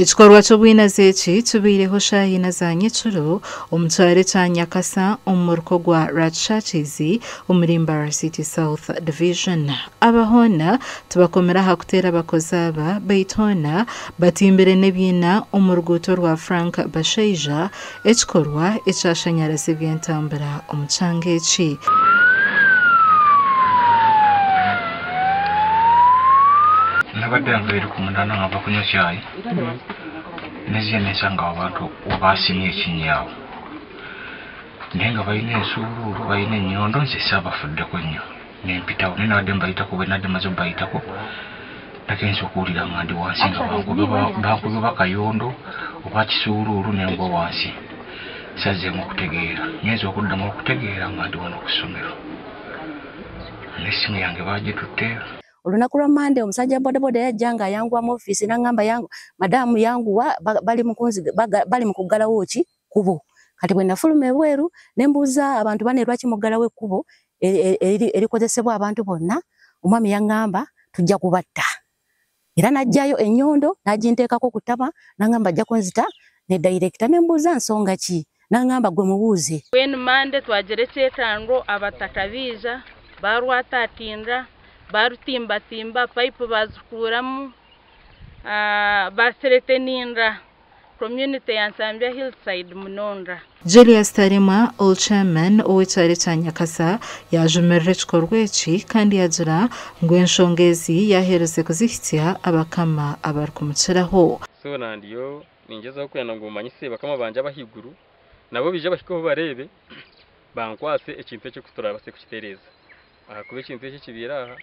Ekikorwa ky'obwinazi eki kibaireho shaaha ina za nyekiro omu kyaro ekya Nyakasa omu muruka ogwa Ratshakyizi omuri Mbarara City South Division. Aba hoona tibakomire aha kuteera abakozi aba beitu hoona batimbire n'ebiina omu ruguuto rwa Frank Bashaija ekikorwa ekyashanyaraza eby'entambura omu kyanga eki. Nabadde nvire ku munaana nga nva kunywa chai nezija nensanga awo abantu webasimye ekinnya awo naye nga balina ensuuluulu balina ennyondo nze saabafuddeko nnyo nempitawo naye nabadde mbayitako bwenabadde maze obayitako nagenze okuwulira nga ndi wansi nga bankubye oba kayondo oba kisuuluulu nengwa wansi sazzeemu okutegeera ngenze okuddamu okutegeera nga ndi wano ku ssomero n'essimu yange baagitutte. Olunaku lwa Mande omusajja wa bodaboda yajja nga ayanguwa mu ofiisi n'angamba yangu madamu yanguwa bali mu kunzi bali mu kuggalawo ki kkubo. Kati bwe nafuluma ebweru ne mbuuza abantu bane lwaki muggalawo ekkubo erikozesebwa abantu bonna, omwami yangamba tujja kubatta. Era n'aggyayo ennyondo n'aginteekako ku ttama n'angamba ajja kunzita ne dayirekita ne mbuuza nsonga ki n'angamba gwe mubuuze. Mbwenu Mande twagira ekyekango abataka baija baarwatatinga baarutimbatimba payipu baazikuuramu baasireteninga community ya Nsambya Hillside munonga. Julius Taremwa, Old Chairman ow'ekyaro ekya Nyakasa yaajumirira ekikorwa eki kandi yaagira ngu enshonga ezi yaaheerize kuzihitsya abakama abarikumukiraho. So nandiyo ningyezaho kwenda ngu manyise bakama bangye abahaiguru nabo baije bahikeho bareebe bankwase ekintu eki oku turabaase kukitereeza ahakuba ekintu eki ekibaire aha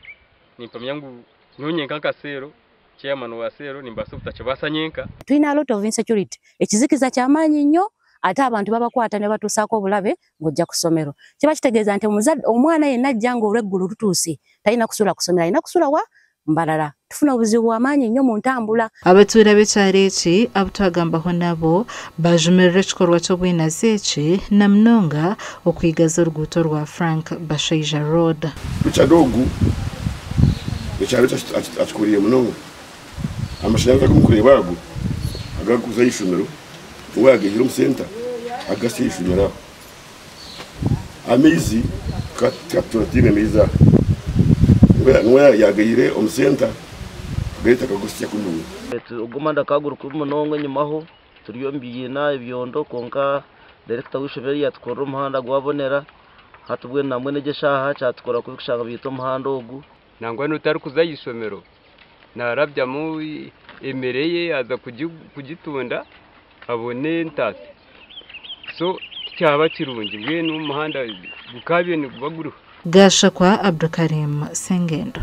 nimpamya ngu nyowe nyenka nka seero chairman wa seero nimbaasa obutakibaasa nyenka. Twine a lot of insecurity, ekizikiza kyamaanyi nnyo ate abantu babakwata nebatuusaako obulabe ng'ojja ku ssomero. Kiba kitegeeza nti omuzadde omwana yenna ajja ng'olweggulo lutuuse talina kusula ku ssomero alina kusula wa Mbarara. Tufuna obuzibu bwamaanyi nnyo mu ntambula. Abatuura b'ekyaro eki abu twagambaho nabo baajumirira ekikorwa ky'obwinazi eki na munonga okwigaza oruguuto rwa Frank Bashaija Road. Richard ogu ekyaro ekyo akikuriire munonga. Amashanyarazi agu murikureeba ago agarikuza aha ishomero niwe yagaihire omu senta agasya aha ishomero aho. Amaizi tukaba tutura tutaine maizi aha niwe yagaihire omu senta agareeta akagusya kunuya. Ogu omuhanda gukaba guri kubi munonga enyimaho turi omu biina ebyondo kwonka dayirekita w'eishomero yatukorera omuhanda gwabonera hati mbwenu nambwenu egi eshaaha kyatukora kubi kushanga baitu omuhanda ogu. Nangwa n'otarikuza aha ishomero naarabyamu emere ye yaaza kugitunda abone entaasya. So tikyaba kirungi mbwenu omuhanda gukaabaire niguba guriho. Gashakwa Abdukarim Sengendo.